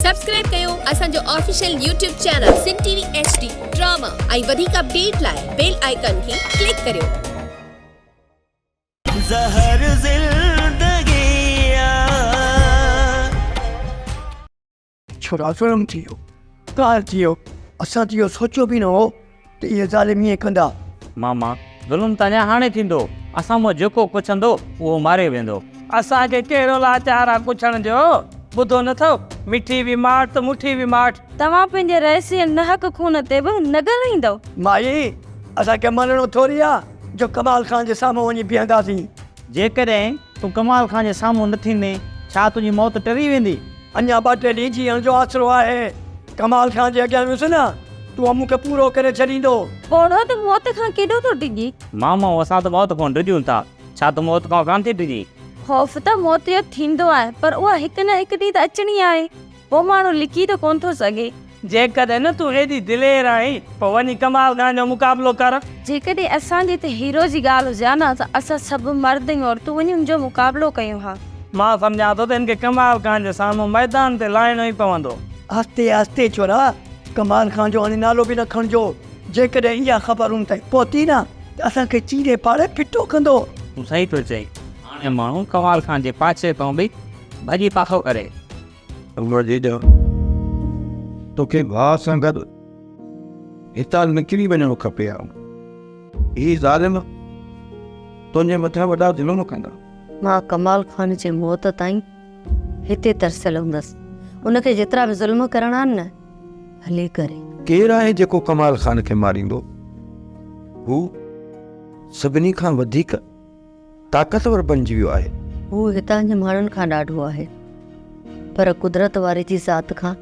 Subscribe ڪيو اسان جو official YouTube channel Sindh T V H D drama ۽ وڌيڪ اپڊيٽ لاء بيل آئيڪان کي ڪلڪ ڪريو. زهر زندگي آ. ڇورا ظلم ٿي ويو، قهر ٿي ويو، اسان ته اهو سوچيو به نه هو ته اهي ظالم ائين ڪندا. ماما، ظلم ته اڃا هاڻي ٿيندو، اسان مان جيڪو ڪڇندو اهو ماريو ويندو. اسان کي ڪهڙو لاچار آ ڪڇڻ جو، ٻڌو نه ٿو، مٺي به ماٺ ته مٺي به ماٺ. توهان پنهنجي رئيس جي ناحق خون تي به نه ڳالهائيندؤ؟ مائي، اسان کي مرڻو ٿوري آ جو ڪمال خان جي سامهون وڃي بيهنداسين. جيڪڏهن تون ڪمال خان جي سامهون نه ٿيندين، ڇا تنهنجي موت ٽري ويندي؟ اڃا ٻه ٽي ڏينهن جيئڻ جو آسرو آهي. ڪمال خان جي اڳيان ويس نه ته اهو مون کي پورو ڪري ڇڏيندو. پوڙهو ته موت کان ڪيڏو ٿو ڊڄي. مامو، اسان ته موت کان ڊڄون ٿا. ڇا تون موت کان ڪانه ٿي ڊڄين؟ خوف ته موت جو ٿيندو آهي، پر اها هڪ نه هڪ ڏينهن ته اچڻي آهي. پوء ماڻهو لڪي ته ڪونه ٿو سگهي. جيڪڏهن تون ايڏي دلير آهين، پوء وڃي ڪمال خان جو مقابلو ڪر. جيڪڏهن اسان جي هتي هيرو جي ڳالهه هجي ها نه ته اسان سڀ مرد ۽ عورتون وڃي ان جو مقابلو ڪيون ها. مان سمجهان ٿو ته هن کي ڪمال خان جي سامهون ميدان تي لاهڻو ئي پوندو. آهستي آهستي ڇورا، ڪمال خان جو هاڻي نالو به نه کڻجو. جيڪڏهن اها خبر ان تائين پهتي نه ته اسان کي چيري ڦاڙي ڦٽو ڪندو. تون صحيح ٿو چئين. هاڻي ماڻهو ڪمال خان جي پاڇي کان به ڀڄي پاسو ڪري. امڙ جيجا، توکي ڀاء سان گڏ هتان نڪري وڃڻ کپي ها. هي ظالم تنهنجي مٿان وڏا ظلم ڪندا. مان ڪمال خان جي موت تائين هتي ترسيل هوندس. ان کي جيترا به ظلم ڪرڻا آهن نه، ڀلي ڪري. ڪير آهي جيڪو ڪمال خان کي ماريندو؟ هو سڀني کان وڌيڪ طاقتور بنجي ويو آهي. هو هتان جي ماڻهن کان ڏاڍو آهي، پر قدرت واري جي ذات کان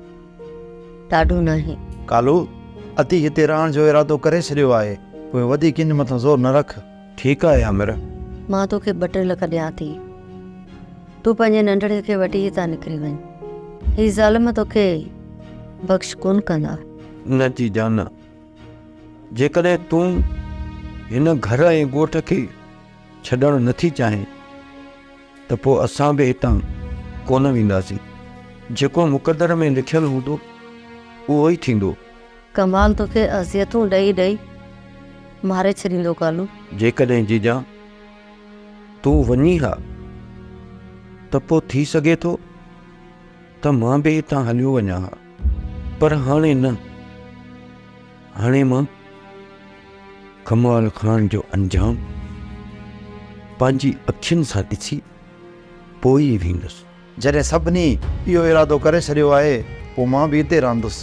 ڏاڍو ناهي. ڪالو، ادي هتي رهڻ جو ارادو ڪري ڇڏيو آهي، پوء وڌيڪ ان مٿان زور نه رک. ٺيڪ آهي عامر. مان توکي ٻه ٽي لک ڏيان ٿي. تون پنهنجي ننڍڙي کي وٺي هتان نڪري وڃ. هي ظالم توکي بخش ڪونه ڪندا. نه جيجا نه. جيڪڏهن تون هن گهر ۽ ڳوٺ کي ڇڏڻ نٿي چاهين ته پوء اسان به هتان ڪونه وينداسين. جيڪو مقدر ۾ لکيل هوندو اهو ئي ٿيندو. ڪمال توکي اذيتون ڏئي ڏئي ماري ڇڏيندو ڪالو. جيڪڏهن جيجا تون وڃين ها ته پوء ٿي سگهي ٿو ته مان به هتان هليو وڃان ها. پر هاڻي نه، هاڻي مان ڪمال خان جو انجام پنهنجي اکين سان ڏسي پوء ئي ويندس. جڏهن سڀني اهو ارادو ڪري ڇڏيو آهي، پوء مان به اتي رهندس.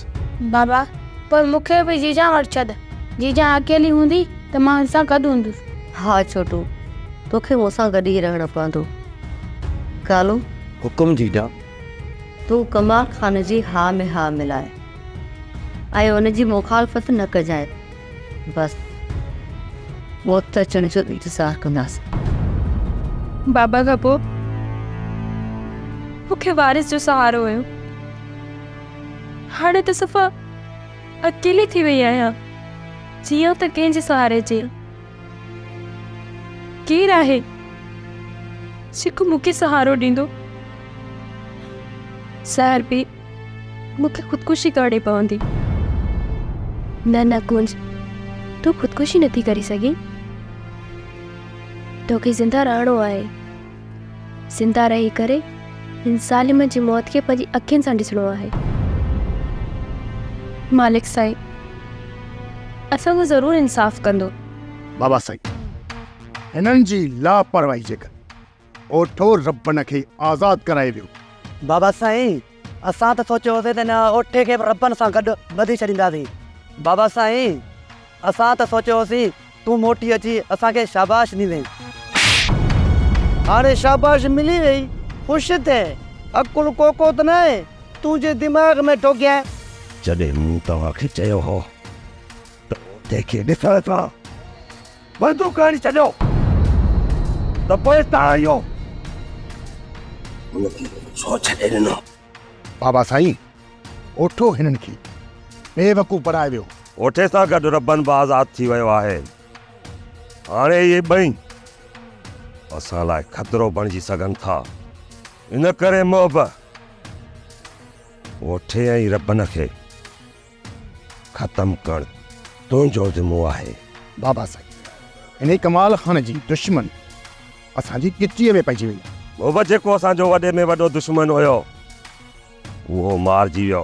بابا، پوء مون کي به جيجان وٽ ڇڏ. جيجان اڪيلي هوندي ته مان هن سان گڏ هوندس. ها ڇوٽو، توکي مون سان گڏ ئي رهڻو پوندو. ڪالو! حڪم جيجان. تون ڪمال خان جي ها ۾ ها ملاء ۽ ان جي مخالفت نه ڪجانء. بس وقت اچڻ جو انتظار ڪنداسين. بابا کان پوء مون کي وارث جو سهارو هيو. هاڻي ته صفا اڪيلي ٿي وئي آهيان. جيئان ته ڪنهن جي سهاري جيئان. ڪير آهي جيڪو مون کي سهارو ڏيندو؟ سحر به مون کي خودڪشي ڪرڻي پوندي. نه نه ڪنج، تون خودڪشي نٿي ڪري سگهين. توکي زنده رهڻو آهي. زنده رهي ڪري هن ظالم جي موت کي پنهنجي اکين سان ڏسڻو آهي. مالڪ سائين اسان سان ضرور انصاف ڪندو. بابا سائين هنن جي لاپرواهي جي ڪري اوٺو ربن کي آزاد ڪرائي ويو. بابا سائين اسان ته سوچيو هوسين ته هن اوٺي کي به ربن سان گڏ ٻڌي ڇڏينداسين. بابا سائين اسان ته سوچيو هوسين تون موٽي اچي اسان کي شاباش ڏيندين. هاڻي شاباش ملي وئي، خوش ٿي. عقل ڪوڪو ته ناهي، تنهنجي دماغ ۾ ٺوڪيائين. جڏهن مون توهان کي چيو هو ته اوٺي کي ڏسڻ سان بندوق هڻي ڇڏيو ته پوء توهان اهو هن کي ڇو ڇڏي ڏنو؟ بابا سائين، اوٺو هنن کي بيوقوف بڻائي ويو. اوٺي سان گڏ ربن به آزاد ٿي ويو آهي. هاڻي اهي ٻئي اسان لاء خطرو بڻجي سگهن ٿا. ان ڪري محب! اوٺي ۽ ربن کي ختم ڪرڻ تنهنجو ذمو آهي. بابا سائين، انهي ڪمال خان جي دشمن اسان جي ڳچيء ۾ پئجي وئي آهي. بابا جيڪو اسان جو وڏي ۾ وڏو دشمن هيو، اهو مارجي ويو.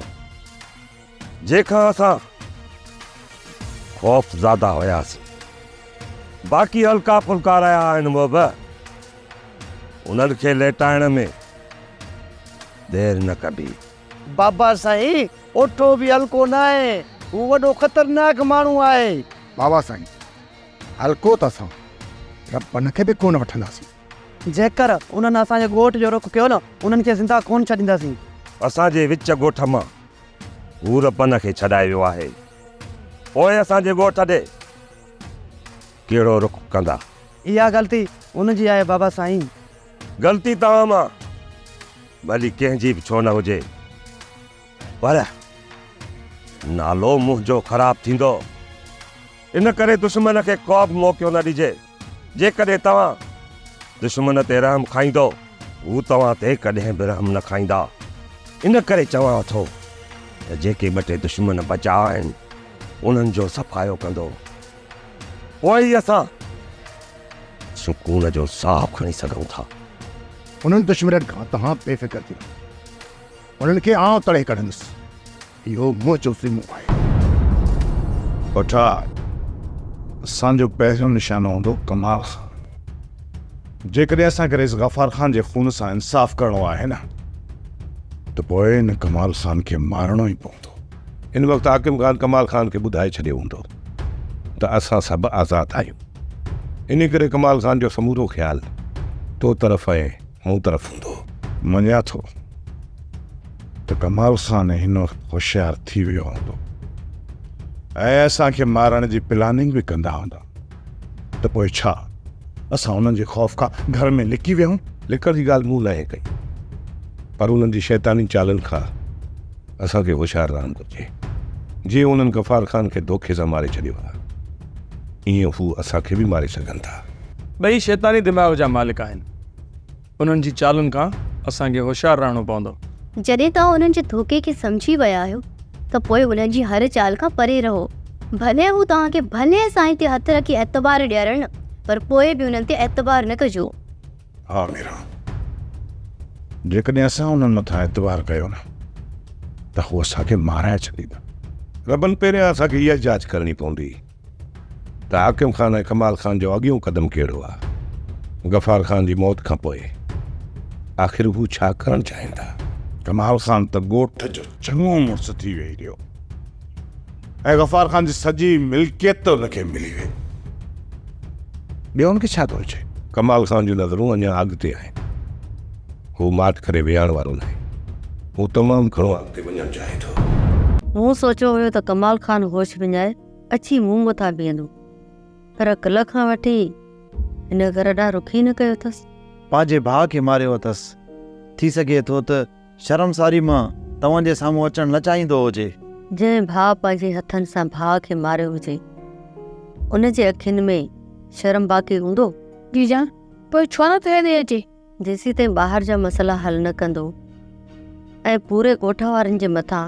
جنهن کان اسان خوفزده هياسين. باقي هلڪا ڦلڪا رهيا آهن محب، انهن کي ليٽائڻ ۾ دير نه ڪبي. بابا سائين، اوٺو به هلڪو ناهي، هو وڏو خطرناڪ ماڻهو آهي. بابا سائين، هلڪو ته اسان ربن کي به ڪونه وٺنداسين. جيڪر انهن اسان جي ڳوٺ جو رخ ڪيو نه، انهن کي زنده ڪونه ڇڏينداسين. اسان جي وچ ڳوٺ مان هو ربن کي ڇڏائي ويو آهي، پوء اسان جي ڳوٺ ڏي ڪهڙو رخ ڪندا؟ اها غلطي ان جي آهي بابا سائين. غلطي توهان مان ڀلي ڪنهن جي به ڇو نه هجي، پر نالو منهنجو خراب ٿيندو، ان ڪري دشمن کي ڪو به موقعو نه ڏجي. جيڪڏهن توهان دشمن تي رحم کائيندؤ، هو توهان تي ڪڏهن به رحم نه کائيندا. ان ڪري چوان ٿو ته جيڪي ٻه ٽي دشمن بچا آهن، انهن جو صفايو ڪندو، پوء ئي اسان سڪون جو ساهه کڻي سگهون ٿا. انهن دشمنن کان توهان بي فڪر ٿي رهو. انهن کي آئون تڙي ڪڍندس. اهو منهنجو ذمو آهي. پٺا، اسان جو پهريون نشانو هوندو ڪمال خان. جيڪڏهن اسان کي رئيس غفار خان جي خون سان انصاف ڪرڻو آهي نه ته پوء ان ڪمال خان کي مارڻو ئي پوندو. ان وقت حاڪم خان ڪمال خان کي ٻڌائي ڇڏيو هوندو ته اسان سڀ آزاد آهيون. انهي ڪري ڪمال خان جو سمورو خيال تو طرف ۽ مون طرف هوندو. مڃان ٿو ته ڪمال خان هن وقت هوشيار ٿي ويو هوندو ۽ اسان کي مارڻ جي پلاننگ به ڪندا هوندا ته پوء ڇا اسان انهن جي خوف کان گهر ۾ لڪي ويهون؟ لڪڻ جي ڳالهه مون ناهي ڪئي پر انهن جي شيطاني چالن کان اسان کي هوشيار رهڻ گهرجي. جيئن انهن غفار خان کي دوکي سان ماري ڇڏيو آهي ايئن هو اسان کي به ماري سگهن ٿا. ٻئي شيطاني دماغ جا مالڪ آهن. انهن جي چالن کان اسان کي هوشيار رهڻو پوندو. جڏهن توهان انهن جي ڌوڪي کي سمجهي ويا آهيو ته پوء انهن جي هر چال کان پري رهو. ڀلي هو توهان کي ڀلي سائين تي هٿ رکي اعتبار ڏيارن پر پوء به انهن تي اعتبار نه ڪجو. ها ميران، جيڪڏهن اسان انهن مٿان اعتبار ڪيو نه ته هو اسان کي مارائي ڇڏيندا. ربن پهريان اسان کي اها جاچ ڪرڻي پوندي. ته حاڪم خان ۽ ڪمال خان جو اڳيون قدم ڪهڙو آ؟ غفار خان جي موت کان پوء آخر هو ڇا ڪرڻ چاهين ٿا؟ ڪمال خان ته ڳوٺ جو چڱو مڙس ٿي ويهي رهيو ۽ غفار خان جي سڄي ملڪيت ان کي ملي وئي. ٻيو ان کي ڇا گهرجي؟ ڪمال خان جون نظرون اڃا اڳتي آهن. هو ماٺ ڪري ويهڻ وارو ناهي. هو تمام گهڻو اڳتي وڃڻ چاهي ٿو. مون سوچيو هيو ته ڪمال خان هوش وڃائي اچي مون مٿان بيهندو، پر ڪلهه کان وٺي هن گهر ڏانهن رخ ئي نه ڪيو اٿس. پنهنجي ڀاء کي ماريو اٿس. ٿي سگهي ٿو ته شرمساري مان توهان جي سامهون اچڻ نه چاهيندو هجي. جنهن ڀاء پنهنجي هٿن سان ڀاء کي ماريو هجي، ان جي اکين ۾ شرم باقي هوندو؟ جيجان، پوء ڇو نه ٿو هيڏي اچي؟ جيسيتائين ٻاهر جا مسئلا حل نه ڪندو ۽ پوري ڳوٺ وارن جي مٿان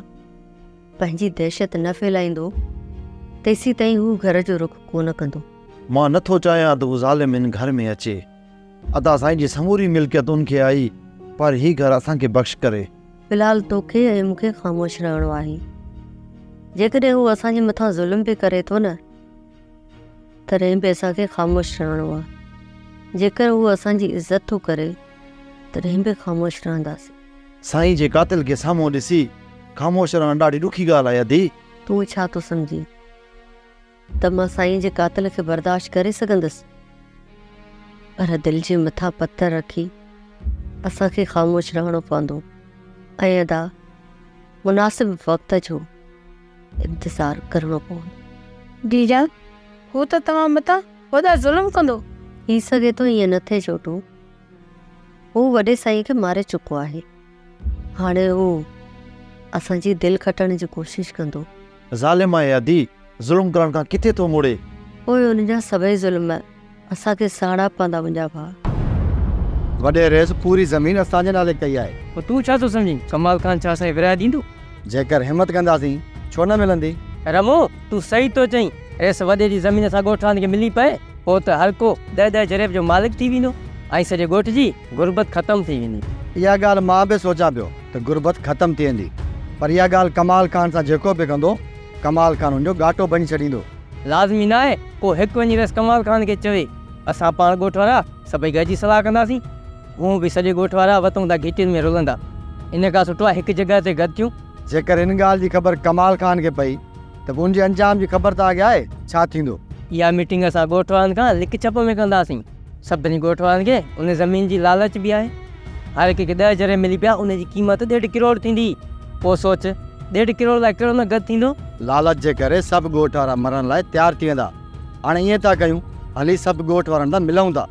پنهنجي دهشت نه ڦهلائيندو، تيسيتائين هو گهر جو رخ ڪونه ڪندو. مان نه ٿو چاهيان ته هو ظالم هن گهر ۾ اچي. ادا سائين جي سموري ملڪيت ان کي آئي، پر هي گهر اسان کي بخش ڪري. في الحال توکي ۽ مون کي خاموش رهڻو آهي. جيڪڏهن هو اسان جي مٿان ظلم به ڪري ٿو نه، تڏهن به اسان کي خاموش رهڻو آهي. جيڪر هو اسان جي عزت ٿو ڪري، تڏهن به خاموش رهنداسين. سائين جي قاتل کي سامهون ڏسي خاموش رهڻ ڏاڍي ڏکي ڳالهه آهي ادي. تون ڇا ٿو سمجهين ته مان سائين جي قاتل کي برداشت ڪري سگهندس؟ پر دل جي مٿان پٿر رکي اسان کي خاموش رهڻو پوندو ۽ ادا مناسب وقت جو انتظار ڪرڻو پوندو. جيجا، هو ته توهان مٿان وڏا ظلم ڪندو. ٿي سگهي ٿو ائين نه ٿئي ڇوٽو. هو وڏي سائين کي ماري چڪو آهي. هاڻي هو اسان جي دل کٽڻ جي ڪوشش ڪندو. ظالم آهي ادي، ظلم ڪرڻ کان ڪٿي ٿو مڙي. پوء ان جا سڀئي ظلم اسان کي سهڻا پوندا منهنجا ڀاء. وڏي رئيس پوري زمين اسان جي نالي ڪئي آهي. پوء تون ڇا ٿو سمجهين، ڪمال خان ڇا اسان کي ورهائي ڏيندو؟ جيڪر همت ڪنداسين، ڇو نه ملندي؟ رمو، تون صحيح ٿو چئين، رئيس وڏي جي زمين اسان ڳوٺاڻن کي ملي پئي، پوء ته هر ڪو ڏهه ڏهه جريب جو مالڪ ٿي ويندو ۽ سڄي ڳوٺ جي غربت ختم ٿي ويندي. اها ڳالهه مان به سوچان پيو ته غربت ختم ٿي ويندي، پر اها ڳالهه ڪمال خان سان جيڪو به ڪندو، ڪمال خان ان جو ڳاٽو ڀڃي ڇڏيندو. لازمي ناهي ڪو هڪ وڃي رئيس ڪمال خان کي چوي، اسان پاڻ ڳوٺ وارا سڀئي گڏجي صلاح ڪنداسين. هونء به سڄي ڳوٺ وارا وتون ٿا گهٽين ۾ رلندا. ان کان سٺو آهي هڪ جڳهه تي گڏ ٿيون. جيڪر ان ڳالهه جي خبر ڪمال خان کي پئي ته پوء ان جي انجام جي خبر توهان کي آهي ڇا ٿيندو؟ اها ميٽنگ اسان ڳوٺ وارن کان لڪ ڇپ ۾ ڪنداسين. سڀني ڳوٺ وارن کي ان زمين جي لالچ به آهي. هر هڪ کي ڏهه جري ملي پيا ان جي قيمت ڏيڍ ڪروڙ ٿيندي. پوء سوچ ڏيڍ ڪروڙ لاء ڪهڙو نه گڏ ٿيندو. لالچ جي ڪري سڀ ڳوٺ وارا مرڻ لاء تيار ٿي ويندا. هاڻي ائين ٿا ڪيون، هلي سڀ ڳوٺ وارن سان ملون ٿا.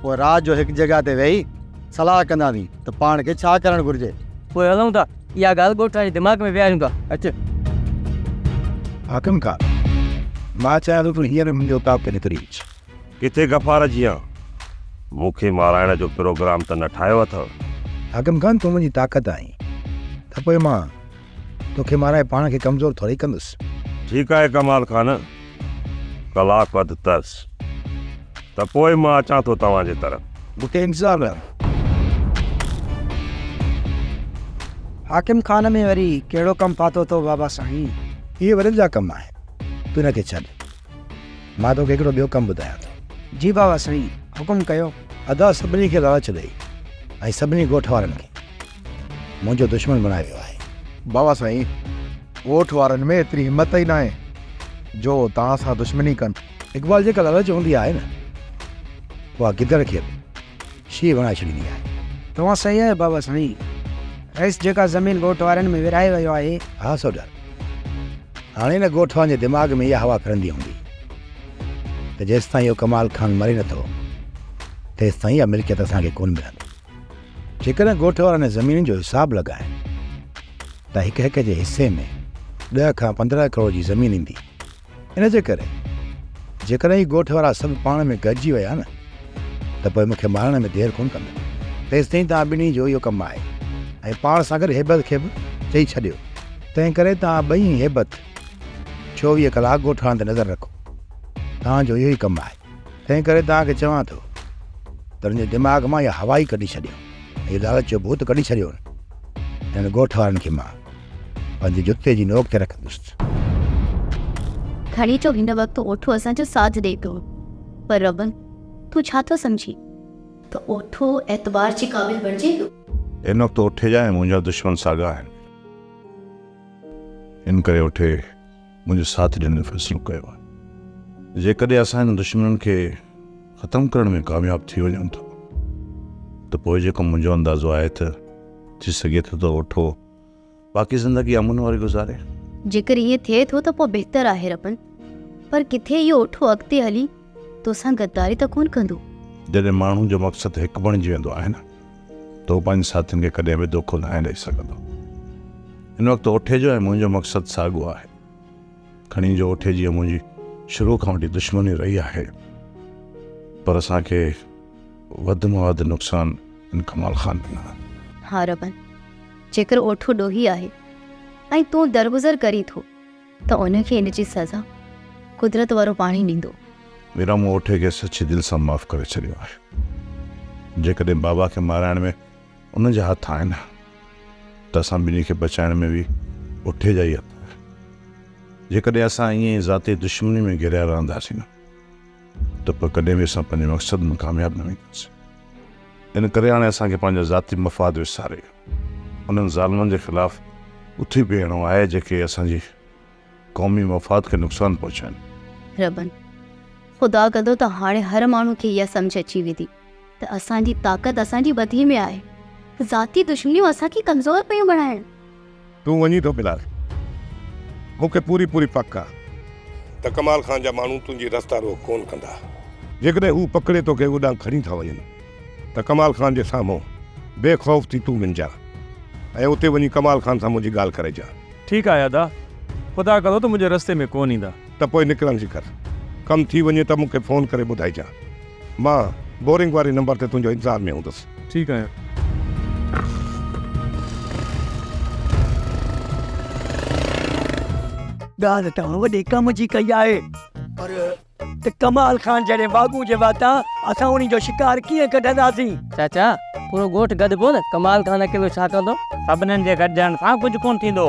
پوء رات جو هڪ جڳهه تي ويهي صلاح ڪنداسين ته پاڻ کي ڇا ڪرڻ گهرجي. پوء هلون ٿا. اها ڳالهه ڳوٺ وارن جي دماغ ۾ ويهاريون ٿا. اچ. حاڪم خان، مان چاهيان ٿو تون هينئر منهنجي اوطاق تي نڪري اچ. ڪٿي غفار جيان مون کي مارائڻ جو پروگرام ته نه ٺاهيو اٿئو؟ حاڪم خان، تون منهنجي طاقت آهين ته پوء مان توکي مارائي پاڻ کي ڪمزور ٿورئي ڪندس. ٺيڪ آهي ڪمال خان، ڪلاڪ اڌ ترس ته پوء مان اچان ٿو توهان جي طرف. مون کي انتظار رهندو. حاڪم خان ۾ وري ڪهڙو ڪم پاتو اٿو بابا سائين؟ اهي وڏن جا ڪم آهن، تون ان کي ڇڏ. مان توکي هڪڙو ٻيو ڪم ٻڌايان ٿو. جي بابا سائين، حڪم ڪيو. ادا سڀني کي لالچ ڏئي ۽ سڀني ڳوٺ وارن کي منهنجو دشمن بڻائي ويو آهي. بابا سائين، ڳوٺ وارن ۾ ايتري همت ئي ناهي جو توهان سان دشمني ڪن. اقبال جيڪا لالچ هوندي آهي نه، اها گدڙ کي به شينهن بڻائي ڇڏيندي آهي. توهان صحيح آهيو بابا سائين. رئيس جيڪا زمين ڳوٺ وارن ۾ ورهائي ويو آهي. ها سوڍل، هاڻي نه ڳوٺ وارن جي دماغ ۾ اها هوا ڦرندي هوندي ته جيستائين اهو ڪمال خان مري نٿو تيستائين اها ملڪيت اسان کي ڪونه ملندي. جيڪڏهن ڳوٺ وارن زمينن جو حساب لڳائين ته هڪ هڪ جي حصي ۾ ڏهه کان 15 ڪروڙ جي زمين ايندي. ان جي ڪري جيڪڏهن هي ڳوٺ وارا سڀ پاڻ ۾ گڏجي ويا نه ته پوء مون کي مارڻ ۾ دير ڪونه ڪندا. تيستائين توهان ٻنهي جو اهو ڪم آهي ۽ پاڻ سان گڏ هيبت کي به چئي ڇڏيو. تنهن ڪري توهان ٻئي ۽ هيبت 24 ڪلاڪ ڳوٺاڻن تي نظر رکو. توهان جو اهو ئي ڪم آهي. تنهن ڪري توهان کي چوان ٿو ته هن جي دماغ مان اها هوا ئي ڪڍي ڇڏيو ۽ اهو لالچ جو ڀوت ڪڍي ڇڏيو. هنن ڳوٺ وارن کي مان پنهنجي جتي جي نوڪ تي رکندس. کڻي چئو هن وقت اوٺو اسان جو ساٿ ڏئي پيو پر ربن تون ڇا ٿو سمجهين ته اوٺو اعتبار جي قابل بڻجي پيو؟ هن وقت اوٺي جا ۽ منهنجا دشمن ساڳا آهن. ان ڪري اوٺي منهنجو ساٿ ڏيڻ جو فيصلو ڪيو آهي. جيڪڏهن اسان هنن دشمنن کي ختم ڪرڻ ۾ ڪامياب ٿي وڃون ٿا ته پوء جيڪو منهنجو اندازو آهي ته ٿي سگهي ٿو ته اوٺو باقي زندگي امن واري گذاري. جيڪر ائين ٿئي ٿو ته پوء بهتر آهي ربن، پر ڪٿي اهو اوٺو اڳتي هلي توسان غداري ته ڪونه ڪندو؟ جڏهن ماڻهو جو مقصد هڪ بڻجي ويندو آهي نه ته هو پنهنجي ساٿين کي ڪڏهن به دوکو ناهي ڏئي سگهندو. هن وقت اوٺي جو ۽ منهنجو مقصد ساڳيو آهي. کڻي جو اوٺي جي ۽ منهنجي شروع کان وٺي دشمني رهي آهي پر اسان کي وڌ مان وڌ نقصان ان ڪمال خان ڏنو آهي. ها ربن، جيڪر اوٺو ڏوهي آهي ۽ تون درگذر ڪرين ٿو ته ان کي ان جي سزا قدرت وارو پاڻ ئي ڏيندو. ميرا مون اوٺي کي سچي دل سان معاف ڪري ڇڏيو آهي. جيڪڏهن بابا کي مارائڻ ۾ ان جا هٿ آهن ته اسان ٻنهي کي بچائڻ ۾ به اوٺي جا ئي هٿ آهن. جيڪڏهن اسان ائين ئي ذاتي دشمني ۾ گهريا رهنداسين نه ته پوء ڪڏهن به اسان پنهنجي مقصد ۾ ڪامياب نه وينداسين. ان ڪري هاڻي اسان کي پنهنجا ذاتي مفاد وساري انهن ظالمن جي خلاف اٿي بيهڻو آهي جيڪي اسان جي قومي مفاد کي نقصان پهچائين. ربن، خدا ڪندو ته هاڻي هر ماڻهو کي اها سمجهه اچي ويندي ته اسان جي طاقت اسان جي ٻڌي ۾ آهي. ذاتي دشمنيون اسان کي ڪمزور پيون بڻائڻ. تون وڃين ٿو بلال. مون کي پوري پوري پڪ آ. ته ڪمال خان جا ماڻهو تنهنجي رستا روڪ ڪونه ڪندا. جيڪڏهن هو پڪڙي توکي اوڏانهن کڻي ٿا وڃن ته ڪمال خان جي سامهون بي خوف ٿي تون وڃجان ۽ اتي وڃي ڪمال خان سان منهنجي ڳالهه ڪرائجان. ٺيڪ آهي ادا. خدا ڪندو ته منهنجي رستي ۾ ڪونه ايندا. ته پوء نڪرڻ جي ڪر. ڪم ٿي وڃي ته مون کي فون ڪري ٻڌائجان. مان بورنگ واري نمبر تي تنهنجو انتظار ۾ هوندس. ٺيڪ آهيان. ڳالهه توهان وڏي ڪم جي ڪئي آهي پر ته ڪمال خان جهڙي واڳون جي واتان اسان انهي جو شڪار ڪيئن ڪڍنداسين؟ چاچا، پورو ڳوٺ گڏبو نه، ڪمال خان اڪيلو ڇا ڪندو؟ سڀنن جي گڏجڻ سان ڪجهه ڪونه ٿيندو،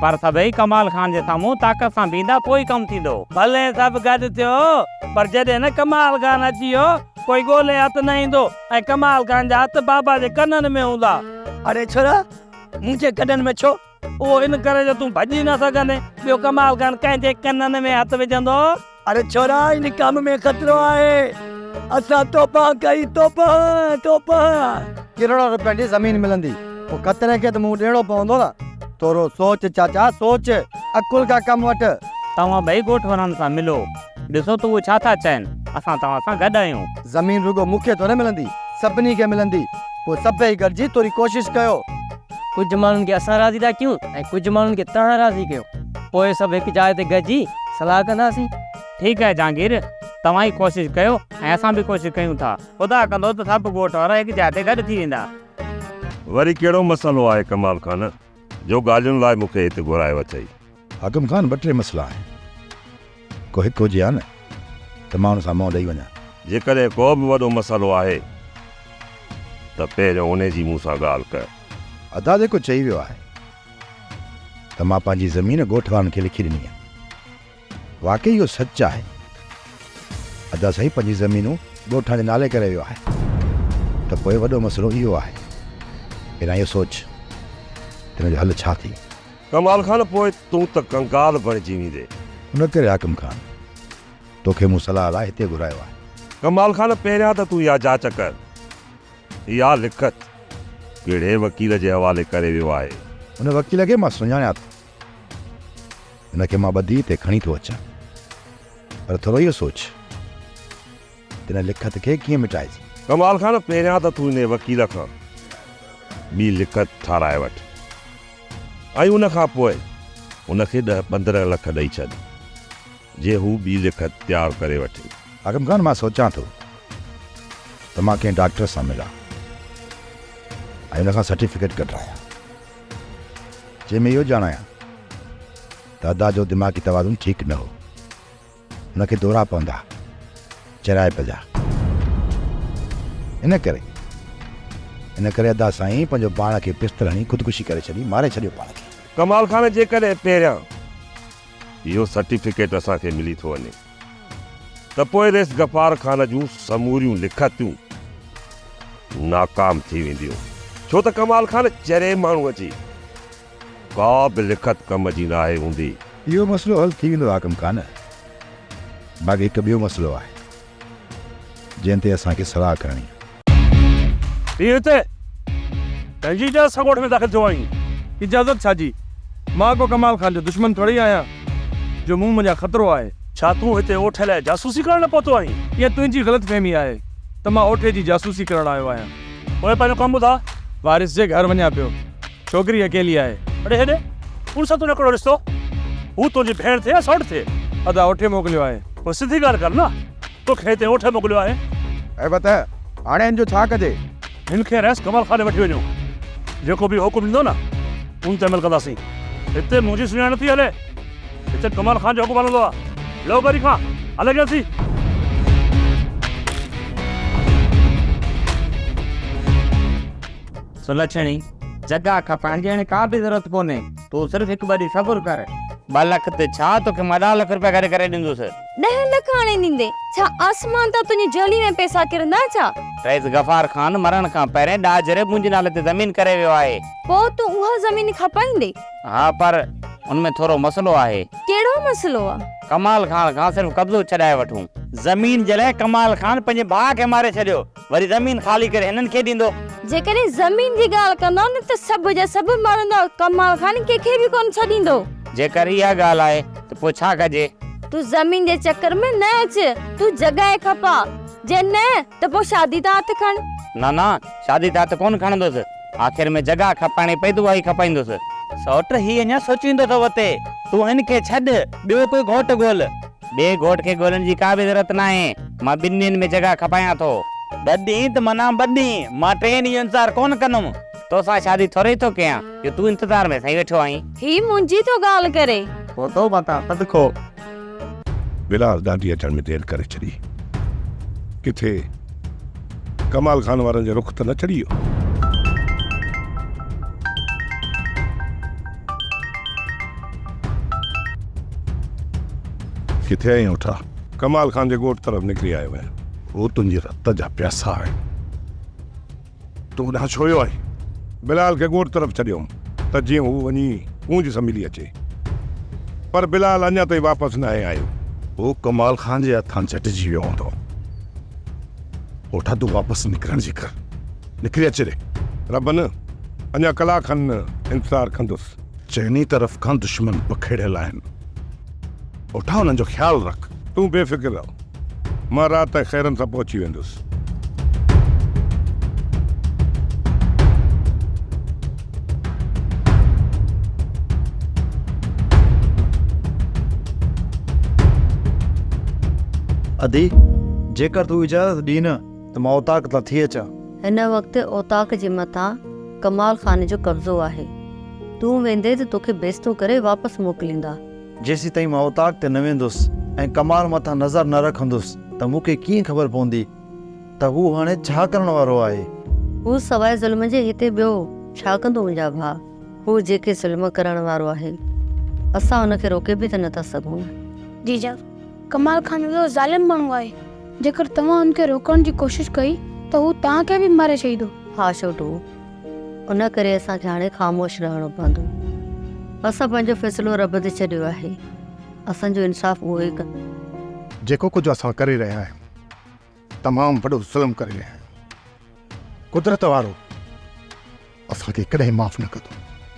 پر سڀئي ڪمال خان جي سامهون طاقت سان بيهندا پوء ئي ڪم ٿيندو. ڀلي سڀ گڏ ٿيو، پر جڏهن نه ڪمال خان اچي ويو، ڪوئي ڳولي هٿ نه ايندو ۽ ڪمال خان جا هٿ بابا جي ڪنن ۾ هوندا. اڙي ڇورا، منهنجي ڪنن ۾ ڇو؟ اهو ان ڪري جو تون ڀڄي نه سگهندين. ٻيو ڪمال خان ڪنهن جي ڪنن ۾ هٿ وجهندو؟ اڙي ڇورا ان ڪم ۾ خطرو آهي. اسان توبه ڪئي توبه توبه. ڪروڙن روپين جي زمين ملندي. پوء خطري کي ته منهن ڏيڻو پوندو نه. ٿورو سوچ چاچا سوچ. عقل کان ڪم وٺ. توهان ٻئي ڳوٺ وارن سان ملو. ڏسو ته اهي ڇا ٿا چئن. اسان توهان سان گڏ آهيون. زمين رڳو مون کي ٿوري ملندي. سڀني کي ملندي. پوء سڀئي گڏجي ٿوري ڪوشش ڪيو. ڪجهه ماڻهن کي اسان راضي ٿا ڪيون ۽ ڪجهه ماڻهن کي توهان راضي ڪيو. پوء سڀ هڪ جاء تي گڏجي صلاح ڪنداسين. ٺيڪ آهي جهانگير، توهان ئي ڪوشش ڪيو ۽ اسان به ڪوشش ڪيون ٿا. خدا ڪندو ته سڀ ڳوٺ وارا هڪ جاء تي گڏ ٿي ويندا. وري ڪهڙو مسئلو آهي ڪمال خان، جو ڳالهين لاء مون کي هت گهرايو اٿئي؟ حاڪم خان، ٻه ٽي مسئلا آهن. ڪو هڪ هجي ها نه ته مان ان سان منهن ڏئي وڃان. جيڪڏهن ڪو به وڏو مسئلو آهي ته پهريون انهي جي مون سان ڳالهه ڪر. ادا جيڪو چئي ويو آهي ته مان پنهنجي زمين ڳوٺ وارن کي لکي ڏني آهي. واقعي اهو سچ آهي. ادا سائين پنهنجي زمينون ڳوٺان جي نالي ڪري ويو آهي ته پوء وڏو مسئلو اهو آهي. پهريان اهو سوچ ته ان جو حل ڇا ٿئي. ڪمال خان پوء تون ته ڪنگال بڻجي ويندين. ان ڪري حاڪم خان توکي مون صلاح لاء هتي گهرايو آهي. ڪمال خان پهريان ته تون اها جاچ ڪر. اها لکت ڪهڙي وڪيل جي حوالي ڪري ويو آهي. ان وڪيل کي مان سڃاڻيان ٿو. ان کي مان ٻڌي هتي کڻي ٿو اچان. پر ٿورو اهو سوچ ته ان لکت کي ڪيئن مٽائجي. ڪمال خان پهريان ته تون انهي وڪيل کان ٻي لکت ٺاراهي وٺ ۽ ان کان پوء هن کي ڏهه 15 لک ڏئي ڇڏ جي هو ٻي لکت تيار ڪري وٺي. حاڪم خان مان سوچان ٿو ته مان ڪنهن ڊاڪٽر سان ملان ۽ ان کان سرٽيفڪيٽ ڪڍرايان جنهن ۾ اهو ڄاڻايان ته ادا جو دماغي توازن ٺيڪ نه هو. هن کي دورا پوندا چريائپ جا. ان ڪري ان ڪري ادا سائين پنهنجو پاڻ کي پستل هڻي خودڪشي ڪري ڇڏي، ماري ڇڏيو پاڻ کي. ڪمال خان جيڪڏهن پهريان اهو سرٽيفڪيٽ اسان کي ملي ٿو وڃي ته پوء رئيس غفار خان جون سموريون لکتيون ناڪام ٿي وينديون ڇو ته ڪمال خان چري ماڻهوء جي ڪا به لکت ڪم جي ناهي هوندي. اهو مسئلو حل ٿي ويندو حاڪم خان. باقي هڪ ٻيو مسئلو آهي، جنهن تي اسان کي صلاح ڪرڻي آهي. بيهه هتي. ڪنهن جي اجازت سان ڳوٺ ۾ داخل ٿيو آهين؟ اجازت ڇا جي؟ مان ڪو ڪمال خان جو دشمن ٿورئي آهيان، جو مون منجهان خطرو آهي. ڇا تون هتي اوٺي لاء جاسوسي ڪرڻ نه پهتو آهين؟ اها تنهنجي غلط فهمي آهي ته مان اوٺي جي جاسوسي ڪرڻ آيو آهيان. پوء پنهنجو ڪم ٻڌاء. وارث جي گهر وڃان پيو. ڇوڪري اڪيلي آهي. اڙي هيڏي، ان سان تنهنجو ڪهڙو رشتو؟ هو تنهنجي ڀيڻ ٿئي يا سئوٽ ٿئي؟ ادا اوٺي موڪليو آهي. پوء سڌي ڳالهه ڪر نه، توکي هتي اوٺي موڪليو آهي. اي بت، هاڻي هن جو ڇا ڪجي؟ هن کي رئيس ڪمال خان ڏي وٺي وڃو. جيڪو به حڪم ڏيندو نه، ان تي عمل ڪنداسين. هتي منهنجي سڃاڻ نٿي هلي. هتي ڪمال خان جو حڪم هلندو آهي. لهو گاڏي کان، هل اڳيان ٿي. سلڇڻي، جڳهه کپائڻ جي هاڻي ڪا به ضرورت ڪونهي. تون صرف هڪ ٻه ڏينهن صبر ڪر. 2 لک ته ڇا، توکي مان 10 لک رپيا گڏ ڪري ڏيندس. 10 لک آڻي ڏيندين؟ ڇا آسمان تان تنهنجي جهولي ۾ پئسا ڪرندا ڇا؟ رئيس غفار خان مرڻ کان پهرين ڏاجهري منهنجي نالي تي زمين ڪري ويو آهي. پوء تون اها زمين کپائيندين؟ ها پر ان ۾ ٿورو مسئلو آهي. ڪهڙو مسئلو آ؟ ڪمال خان کان صرف قبضو ڇڏائي وٺون. زمين جي لاء ڪمال خان پنهنجي ڀاء کي ماري ڇڏيو. وري زمين خالي ڪري هنن کي ڏيندو. جيڪڏهن زمين جي ڳالهه ڪندؤ نه ته سڀ جا سڀ مرندا. ڪمال خان ڪنهن کي به ڪونه ڇڏيندو. جيڪر اها ڳالهه آهي ته پوء ڇا ڪجي؟ تون زمين جي چڪر ۾ نه اچ. تون جڳهه کپاء. جي نه ته پوء شادي تان هٿ کڻ. نه نه شادي تان هٿ ڪونه کڻندس. آخر ۾ جڳهه کپائڻي پئي ته اها ئي کپائيندس. سئوٽ هي اڃا سوچيندو ٿو وتي. تون هن کي ڇڏ، ٻيو ڪوئي گهوٽ ڳول. ٻئي گهوٽ کي ڳولڻ جي ڪا به ضرورت ناهي. مان ٻن ڏينهن ۾ جڳهه کپايان ٿو. ٻه ڏينهن ته معنيٰ ٻه ڏينهن، مان ٽئين ڏينهن جو انتظار ڪونه ڪندم. توسان شادي ٿوري ٿو ڪيان جو تون انتظار ۾ سائين ويٺو آهين. هي منهنجي ٿو ڳالهه ڪري. پوء تو متان صدقو. بلال ڏاڍي اچڻ ۾ دير ڪري ڇڏي. ڪٿي ڪمال خان وارن جو رخ ته نه چڙهي ويو. ڪٿي آهين اوٺا؟ ڪمال خان جي ڳوٺ طرف نڪري آيو آهيان. هو تنهنجي رت جا پياسا آهن. تون هوڏانهن ڇو ويو آهين؟ بلال کي ڳوٺ طرف ڇڏيو هوم ته جيئن هو وڃي ڪونج سان ملي اچي. پر بلال اڃا تائين واپس ناهي آيو. هو ڪمال خان جي هٿان جهٽجي ويو هوندو. اوٺا تون واپس نڪرڻ جي ڪر. نڪري اچ ري. ربن، اڃا ڪلاڪ کن انتظار ڪندس. چئني طرف کان دشمن پکيڙيل آهن. اوٺا انهن جو خيال رک. تون بي فڪر رهه. مان رات تائين خيرن سان پهچي ويندس. ادي، جيڪر تون اجازت ڏين نه ته مان اوطاق تان ٿي اچان. هن وقت اوطاق جي مٿان ڪمال خان جو قبضو آهي. تون ويندين ته توکي بيستو ڪري واپس موڪليندا. جيسيتائين مان اوطاق تي نه ويندس ۽ ڪمال مٿان نظر نه رکندس ته مون کي ڪيئن خبر پوندي ته هو هاڻي ڇا ڪرڻ وارو آهي. هو سواء ظلم جي هتي ٻيو ڇا ڪندو منهنجا ڀاء؟ هو جيڪي ظلم ڪرڻ وارو آهي، اسان ان کي روڪي به ته نه ٿا سگهون نه. جيجا، ڪمال خان وڏو ظالم ماڻهو آهي. جيڪر توهان ان کي روڪڻ جي ڪوشش ڪئي ته هو توهان کي به ماري ڇڏيندو. ها ڇوٽو، ان ڪري اسان کي هاڻي خاموش رهڻو پوندو. اسان پنهنجو فيصلو رب تي ڇڏيو آهي. اسان جو انصاف اهو ئي ڪندو. جيڪو ڪجهه اسان ڪري رهيا آهيون، تمام وڏو ظلم ڪري رهيا آهيون. قدرت وارو اسان کي ڪڏهن معاف نه ڪندو.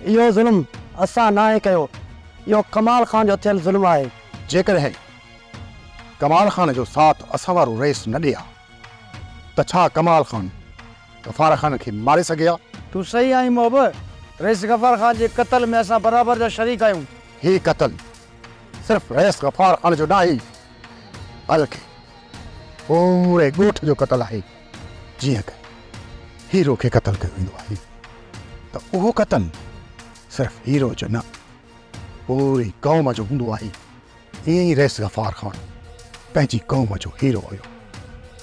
اهو ظلم اسان ناهي ڪيو. اهو ڪمال خان جو ٿيل ظلم آهي. جيڪڏهن ڪمال خان جو ساٿ اسان وارو رئيس نه ڏئي ها ته ڇا ڪمال خان غفار خان کي ماري سگهي ها؟ تون صحيح آهين محب، رئيس غفار خان جي قتل ۾ اسان برابر جا شريڪ آهيون. هي قتل صرف رئيس غفار خان جو ناهي بلڪه پوري ڳوٺ جو قتل آهي. جيئن ڪنهن هيرو کي قتل ڪيو ويندو آهي ته اهو قتل صرف هيرو جو نه پوري قوم جو هوندو آهي. ائين ئي رئيس غفار خان پنهنجي قوم جو هيرو هيو.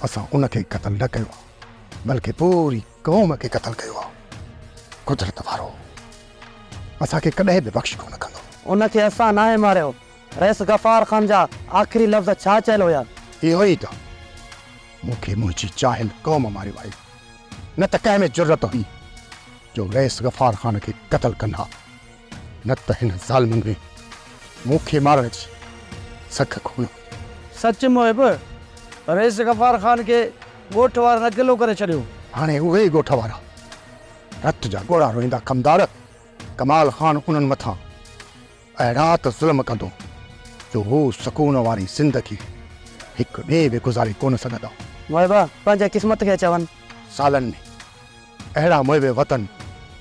اسان ان کي قتل نه ڪيو آهي بلڪه پوري قوم کي قتل ڪيو آهي. قدرت وارو اسان کي ڪڏهن به بخش ڪونه ڪندو. ان کي اسان ناهي ماريو. رئيس غفار خان جا آخري لفظ ڇا چيل هيا؟ اهو ئي ته مون کي منهنجي جاهل قوم ماريو آهي. نه ته ڪنهن ۾ جرئت هئي جو رئيس غفار خان کي قتل ڪن ها. نه ته هن ظالمن ۾ مون کي مارڻ جي سگهه ڪونه هئي. سچ محب، رئيس غفار خان کي ڳوٺ وارن اڪيلو ڪري ڇڏيو. هاڻي اهي ئي ڳوٺ وارا رت جا ڳوڙها روئيندا ڪمدار ڪمال خان انهن مٿان اهڙا ته ظلم ڪندو جو هو سڪون واري زندگي هڪ ڏينهن به گذاري ڪونه سگهندا. محب، پنهنجي قسمت کي چون. سالن ۾ اهڙا محب وطن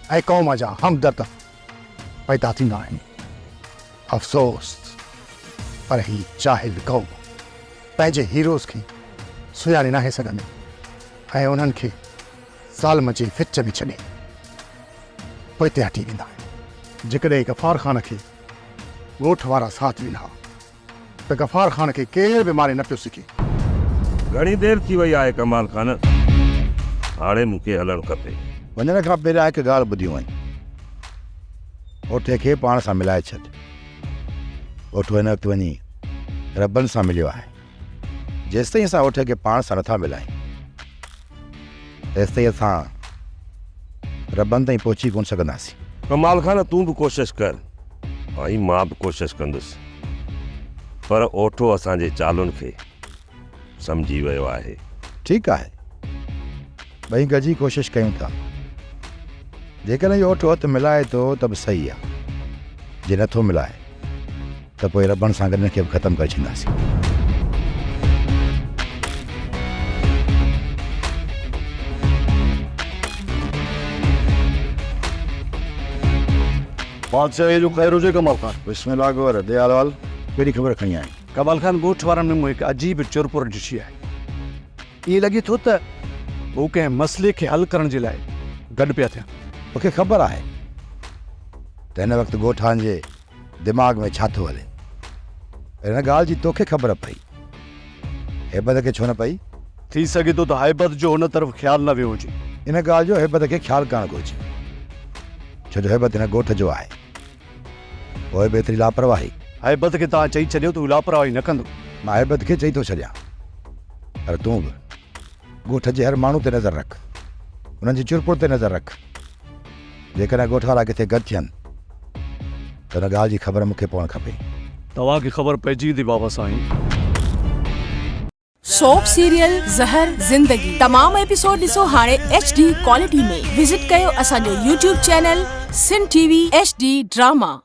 ۽ قوم جا همدرد پيدا ٿيندا آهن. افسوس پر هي جاهل قوم پنهنجي هيروز کي سڃاڻي ناهي سگهندي ۽ انهن کي ظالم جي وچ ۾ ڇڏي پوئتي هٽي ويندا آهن. جيڪڏهن غفار خان کي ڳوٺ وارا ساٿ ڏين ها ته غفار خان کي ڪير به ماري نه پيو سگهي. گهڻي دير ٿي وئي آهي ڪمال خان، هاڻي مون کي هلڻ کپي. وڃڻ کان پهريان هڪ ڳالهه ٻڌي وڃ. اوٺي کي پاڻ سان ملائي ڇڏ. اوٺو هن وقت وڃي ربن سان مليو آهي. جيستائين اسان اوٺي کي پاڻ سان نٿا ملايون، تيستائين اسان ربن تائين پهچي ڪونه سگهنداسين. ڪمال خان تون به ڪوشش ڪر. ۽ مان به ڪوشش ڪندس پر اوٺو اسان جي چالن کي سمجهي ويو آهي. ٺيڪ آهي ٻئي گڏجي ڪوشش ڪيون ٿا. جيڪڏهن اهو اوٺو هٿ ملائي ٿو ته به صحيح آهي جي نٿو ملائي ته پوء ربن سان گڏ هن کي به ختم ڪري ڇڏينداسين. بادشاهيء جو خير هجي ڪمال خان. بسم الله اڪبر، ڏي حال احوال، ڪهڙي خبر کڻي آئين؟ ڪمال خان ڳوٺ وارن ۾ مون هڪ عجيب چرپر ڏٺي آهي. ائين لڳي ٿو ته هو ڪنهن مسئلي کي حل ڪرڻ جي لاء گڏ پيا ٿين. مون کي خبر آهي ته هن وقت ڳوٺان جي دماغ ۾ ڇا ٿو هلي. پر هن ڳالهه جي توکي خبر پئي، هيبت کي ڇو نه پئي؟ ٿي سگهي ٿو ته هيبت جو ان طرف خيال نه ويو هجي. ان ڳالهه جو هيبت کي خيال ڪرڻ گهرجي، ڇو جو هيبت هن ڳوٺ جو آهي. پوء به ايتري لاپرواهي؟ هيبت کي توهان چئي ڇڏيو ته هو لاپرواهي نه ڪندو. مان هيبت کي چئي ٿو ڇڏيان، پر تون به ڳوٺ جي هر ماڻهو تي نظر رک، انهن جي چرپر تي نظر رک. جيڪڏهن ڳوٺ وارا ڪٿي گڏ ٿين ته ان ڳالهه جي خبر مون کي پوڻ کپي. توهان کي خبر پئجي ويندي بابا سائين. سوپ سيريل زهر زندگي تمام ايپيسوڊ ڏسو هاڻي ايڇ ڊي ڪوالٽي ۾ وزٽ ڪيو اسان جو YouTube channel Sindh T V H D drama.